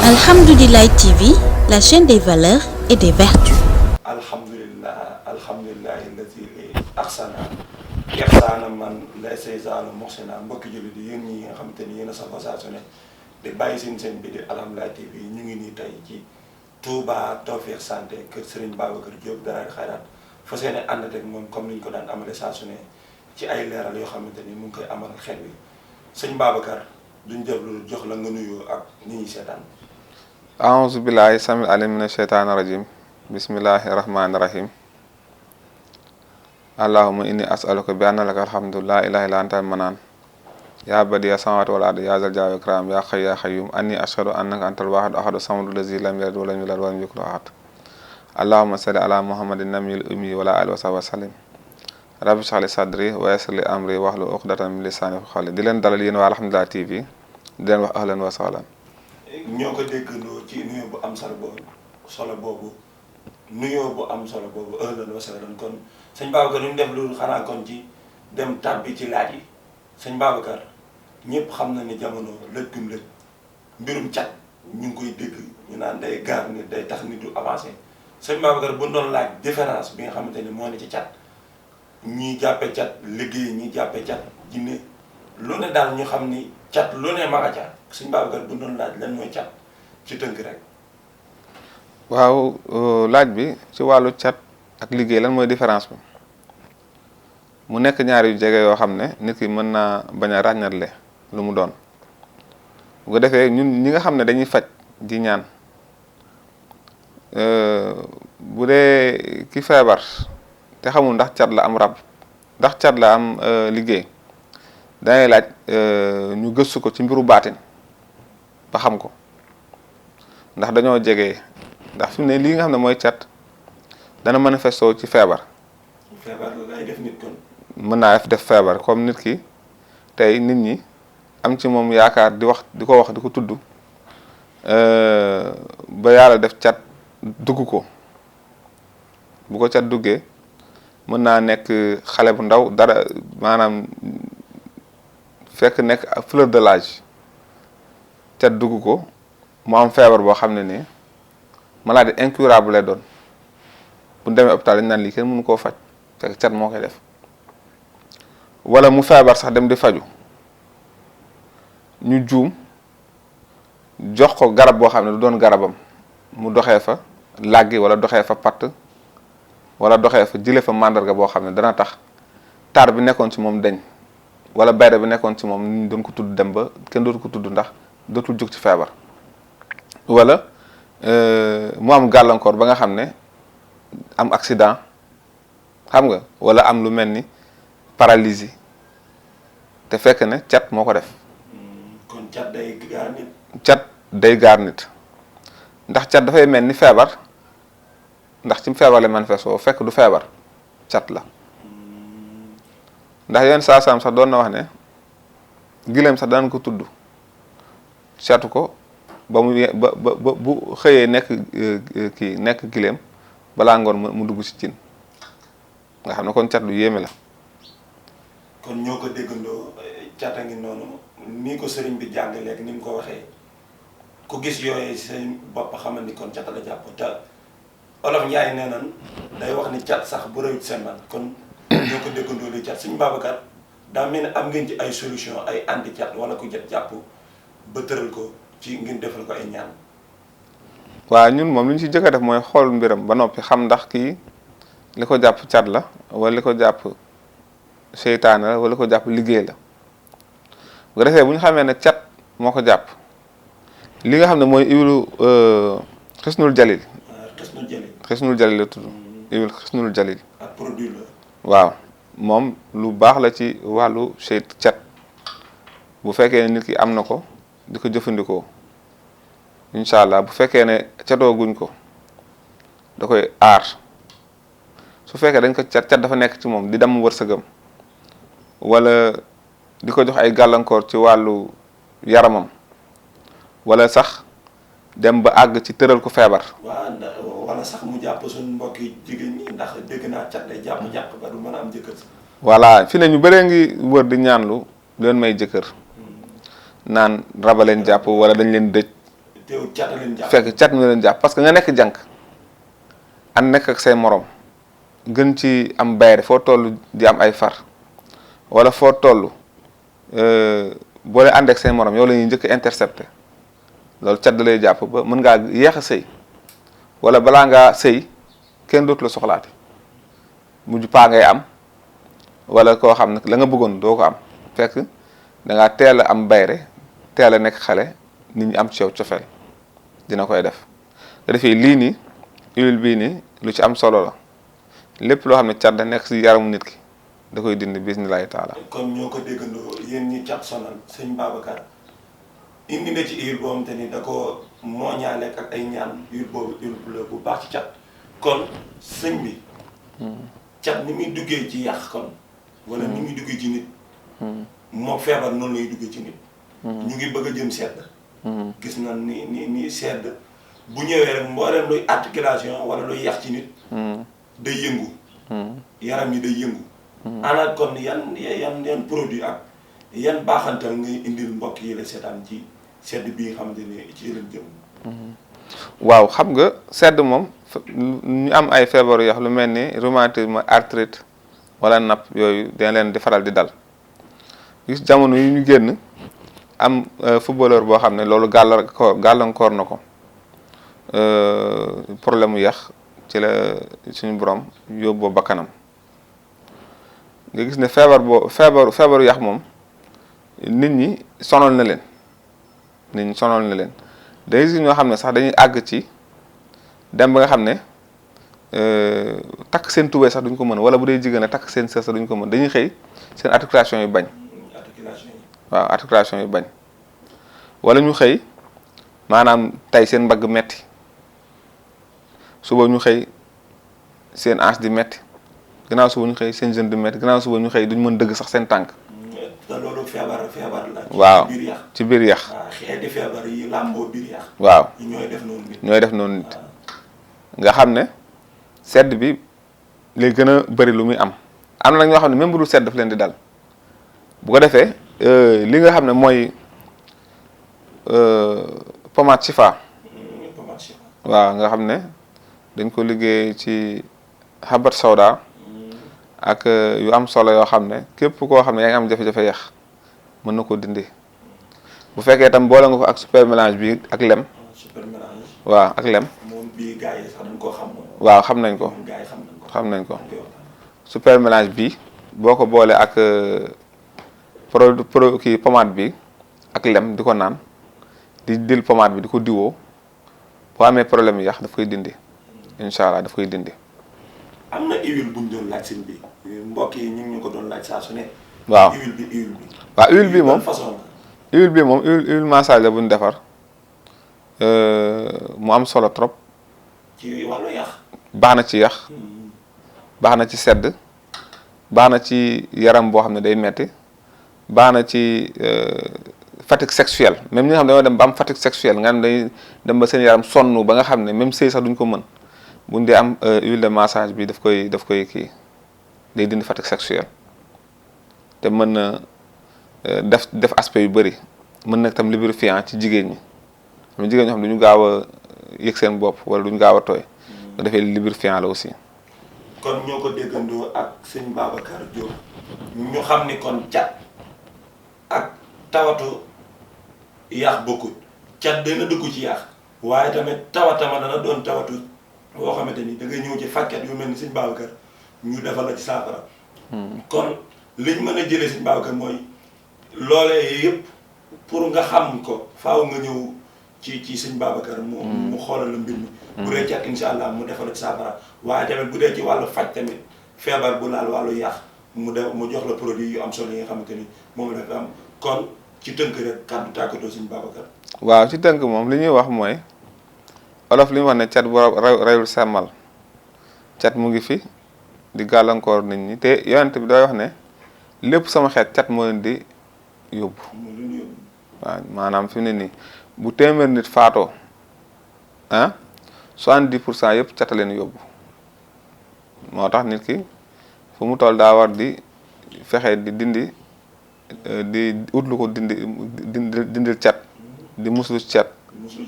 Alhamdulillah TV, la chaîne des valeurs et des vertus. Alhamdulillah, alhamdulillah allati ahsana ihsana man laysa yazaalu muhsina mbokki jullit yi yéen ñi nga xamante ni yéen a safoo saa su ne di bàyyi seen bi di Alhamdulillah TV ñu ngi nii tey ci Touba Tawfekh Santé kër Serigne Babacar Diop Darail Khayrat fas yéene ànd ak moom comme ni ñu ko daan amale saa su ne ci ay leeral yoo xamante ni mu ngi koy amal xel wi sëñ Babacar duñ def lu jox la nga nuyoo ak nit ñi seetaan. aouzu billahi samil alim mina sheytaani rajim bismillahi rahmani rahim allahumma inni as'aluka bi anna laka alhamdu la ilaha illa anta manaan ya badiya samawati wal ardi ya zal jalali wal ikram ya hayyu ya qayyum anni ashhadu annaka antal wahid ahadu samadu lazi lam yalid walam yulad walam yakul lahu ahad allahumma salli ala muhammadin nabiyil ummi wa ala alihi wa sahbihi wa sallim rabbi shrah li sadri wa yassir li amri wahlul uqdatan min lisani yafqahu qawli di leen dalal yéen waa Alhamdulillah TV di leen wax ahlan wa sahlan. ñoo ko déggandoo ci nuyoo bu am solo boobu ahlan wa sahlan kon sëñ Babacar li mu def loolu xanaa kon ci dem tàbbi ci laaj yi sëñ Babacar ñëpp xam na ni jamono lëj gum lëj mbirum cat ñu ngi koy dégg ñu naan day gaar nit day tax nit du avancé sëñ Babacar bu doon laaj différence bi nga xamante ni moo ne ci cat ñii jàppe cat liggéey ñi jàppe cat jinne lu ne daal ñu xam ni cat lu ne ma nga ca sëñ Babacar bu doon laaj lan mooy cat ci tënk rek. waaw laaj bi ci wàllu cat ak liggéey lan mooy différence bi mu nekk ñaar yu jege yoo xam ne nit ki mën naa bañ a ràññatle lu mu doon bu ko defee ñun ñi nga xam ne dañuy faj di ñaan bu dee ki feebar te xamul ndax cat la am rab ndax cat la am liggéey dangay laaj ñu gëstu ko ci mbiru baatin ba xam ko ndax dañoo jege ndax fi mu ne lii nga xam ne mooy cat dana manifesto ci feebar. feebar lay def nit kon. mën naa def feebar comme nit ki tey nit ñi am ci moom yaakaar di ko tudd ba yàlla def cat dugg ko bu ko cat duggee mën naa nekk xale bu ndaw dara maanaam fekk nekk fleur de l'âge cat dugg ko mu am feebar boo xam ne nii maladie incurable lay doon bu demee hôpital dañ naan lii kenn mënu koo faj fekk cat moo koy def wala mu feebar sax dem di faju ñu juum jox ko garab boo xam ne du doon garabam mu doxee fa làggi wala doxee fa patt wala doxee fa jële fa màndarga boo xam ne dana tax taar bi nekkoon ci moom deñ wala bayre bi nekkoon ci moom ñu doon ko tudd dem ba kenn dootu ko tudd ndax dootul jóg ci feebar wala mu am gàllankoor ba nga xam ne am accident xam nga wala am lu mel ni paralysie te fekk ne cat moo ko def. kon cat day gaar nit. cat day gaar nit ndax cat dafay mel ni feebar ndax ci feebar la manifesto fekk du feebar cat la ndax yenn saa saam sax doon na wax ne gileem sax daan ko tudd catu ko ba bu xëyee nekk gileem balaa ngoon mu dugg ci cin nga xam ne kon cat lu yéeme la. kon ñoo ko déggandoo cat a ngi noonu nii ko sëriñ bi jàng léegi ni mu ko waxee ku gis yooyu seen bopp xamal ni kon cat la jàpp te olof Njaay nee nan day wax ni cat sax bu rëyut seen man kon ñoo ko déggandoo li cat suñu Babacar daa mel ne am ngeen ci ay solution ay anti cat wala ku jet jàpp ba tëral ko ci ngeen defal ko ay ñaan. waaw ñun moom li ñu ci jëkk a def mooy xool mbiram ba noppi xam ndax kii li ko jàpp cat la wala li ko jàpp seytaane la wala li ko jàpp liggéey la bu ko defee bu ñu xamee ne cat moo ko jàpp li nga xam ne mooy iwilu xisnul jalil. xisnul jalil la tudd. iwil xisnul jalil. ak produit la. waaw moom lu baax la ci wàllu cat bu fekkee ne nit ki am na ko di ko jëfandikoo incha allah bu fekkee ne catoo guñ ko da koy aar su fekkee dañ ko cat dafa nekk ci moom di dem wërsëgam wala di ko jox ay gàllankoor ci wàllu yaramam wala sax dem ba àgg ci tëral ko feebar. waaw wala sax mu jàpp suñu mbokki jigéen ñi ndax dégg naa cat day jàpp ba du mën a am jëkkër. voilà fi ne ñu bëree ngi wër di ñaanlu leen may jëkkër naan raba leen jàpp wala dañ leen dëj teewul cat a leen jàpp. fekk cat mi leen jàpp parce que nga nekk jànk an nekk ak say morom gën ci am bayre foo toll di am ay far wala foo toll boo leen ànd ak say morom yow la ñuy njëkk intercepté loolu cat da lay jàpp ba mën ngaa yéex a sëy wala balaa ngaa sëy kenn dootu la soxlaati mujj paa ngay am wala koo xam ne la nga bëggoon doo ko am fekk da ngaa teel a am bayre teel a nekk xale nit ñi am ci yow cofeel dina koy def nga defee lii nii huile bii nii lu ci am solo la lépp loo xam ne cat da nekk si yaramu nit ki da koy dindi bismillahi taala. kon ñoo ko déggandoo yéen ñi cat sonal sëñ Babacar indi na ci huile boo xamante ni da ko mooñaale ak ay ñaan huile boobu huile bu baax ci cat kon sëñ bi. cat ni muy duggee ci yàq kon. wala ni muy duggee ci nit. moo feebar noonu lay duggee ci nit. ñu ngi bëgg a jëm sedd. gis na ni sedd bu ñëwee rek mbooleem luy articulation wala luy yàq ci nit. day yëngu. yaram yi day yëngu. ana kon yan produit ak yan baaxantal ngay indil mbokk yi la seetaan ci sedd bii nga xamante ne ci leen jëm. waaw xam nga sedd moom ñu am ay feebaru yax lu mel ni rhumatisme arthrite wala napp yooyu dina leen di faral di dal gis jamono yi ñu génn am footballeur boo xam ne loolu gàllankoor na ko problème mu yax ci la suñu borom yóbboo bakkanam nga gis ne feebaru yax moom nit ñi sonal na leen day gis ñoo xam ne sax dañuy àgg ci dem ba nga xam ne takk seen tubéy sax duñ ko mën wala bu dee jigéen a takk seen sër sax duñ ko mën dañuy xëy seen articulation yu bañ. waaw articulation yu bañ wala ñu xëy maanaam tey seen mbagg metti suba ñu xëy seen hanche di metti gannaaw suba ñu xëy seen genou di metti gannaaw suba ñu xëy duñ mën dëgg sax seen tànk. te loolu feebar la. waaw ci biir yax. waaw xeeti feebar yi làmboo biir yax. waaw ñooy def noonu nit. nga xam ne sedd bi lay gën a bëri lu muy am na nag ñoo xam ne même bu dul sedd daf leen di dal bu ko defee li nga xam ne mooy pommade Chifa. waaw nga xam ne dañ ko liggéey ci habat sawda ak yu am solo yoo xam ne képp koo xam ne yaa ngi am jafe-jafe yax mën na ko dindi bu fekkee itam boole nga ko ak super mélange bi ak lem. waaw ak lem. moom bii gars yi sax dañ koo xam. waaw xam nañ ko. xam nañ ko super mélange bi boo ko boole ak kii pommade bi ak lem di ko naan di dil pommade bi di ko diwoo boo amee problème yax daf koy dindi incha allah daf koy dindi. am na huile bu ñu doon laaj seen bi mbokk yi ñu ngi ñu ko doon laaj saa su ne. waaw huile bi. waaw huile bi moom façon huile massage la bu ñu defar mu am solo trop. ci wàllu yax. baax na ci yax. baax na ci sedd. baax na ci yaram boo xam ne day metti baax na ci fatigue sexuelle même ñi nga xam ne dañoo dem ba am fatigue sexuelle nga xam ne day dem ba seen yaram sonn ba nga xam ne même sëy sax duñ ko mën buñ dee am huile de massage bi daf koy kii day dindi fatigue sexuelle te mën na def aspect yu bëri mën na tam lubrifiant ci jigéen ñi am jigéen ñoo xam ne duñu gaaw a yëg seen bopp wala duñu gaaw a tooy nga defee lubrifiant la aussi. kon ñoo ko déggandoo ak sëñ Babacar Diop ñu xam ni kon cat ak tawatu yax bokkut cat dana dugg ci yax waaye tamit tawatama dana doon tawatu boo xamante ni da ngay ñëw ci fajkat yu mel ni sëñ Babacar ñu defal la ci saafara. kon liñ mën a jëlee sëñ Babacar mooy loolee yëpp pour nga xam ko faaw nga ñëw ci sëñ Babacar mu xoolal la mbir mi. bu dee cat incha allah mu defal la ci saafara waaye tamit bu dee ci wàllu faj tamit feebar bu laal wàllu yàq mu jox la produit yu am solo yi nga xamante ni moom la fi am kon ci tënk rek kàddu tàggatoo sëñ Babacar. waaw ci tënk moom li ñuy wax mooy olof li ñu wax ne cat bu reyul semmal cat mu ngi fi di gàllankoor nit ñi te yonent bi day wax ne lépp sama xeet cat moo leen di yóbbu. waaw maanaam fi mu ne nii bu téeméer nit faatoo 70% yëpp cat a leen yóbbu moo tax nit ki fu mu toll daa war di fexe di dindi di ut lu ko dindil cat di muslu cat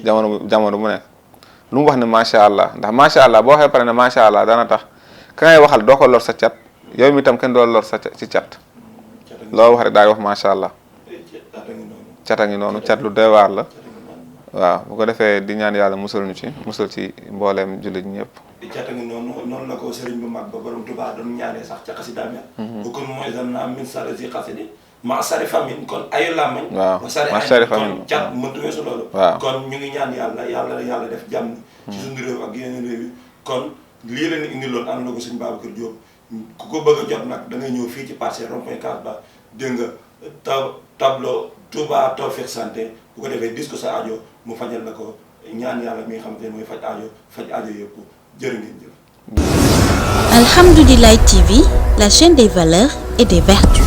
jamono bu ne lu mu wax ne macha allah ndax macha allah boo waxee pare ne macha allah dana tax ka ngay waxal doo ko lor sa cat yow mi tam kenn doo lor sa ci cat loo wax rek daal di wax macha allah cat a ngi noonu cat lu doy waar la waaw bu ko defee di ñaan yàlla musal ñu ci musal ci mbooleem jullit ñëpp. cat a ngi noonu la ko sëriñ bu mag ba borom Tuubaa doon ñaanee sax ca xasidaam ya bu kon mooy sam na min sara si xasidi ma sari famine kon ayu làmmañ waaw ma sari famine kon cat mëntu weesu loolu kon ñu ngi ñaan yàlla def jàmm ci suñu réew ak yeneen réew yi kon lii la ñu indi loon ànd la ko sëñ Babacar Diop ku ko bëgg a jot nag da ngay ñëw fii ci Parcelles rond-point Casbah dégg nga tableau Touba Tawfekh Santé bu ko defee dis ko sa aajo mu fajal la ko ñaan yàlla mi nga xamante ne mooy faj aajo yëpp jërë ngeen jëf. Alhamdoulilah TV, la chaîne des valeurs et des vertus.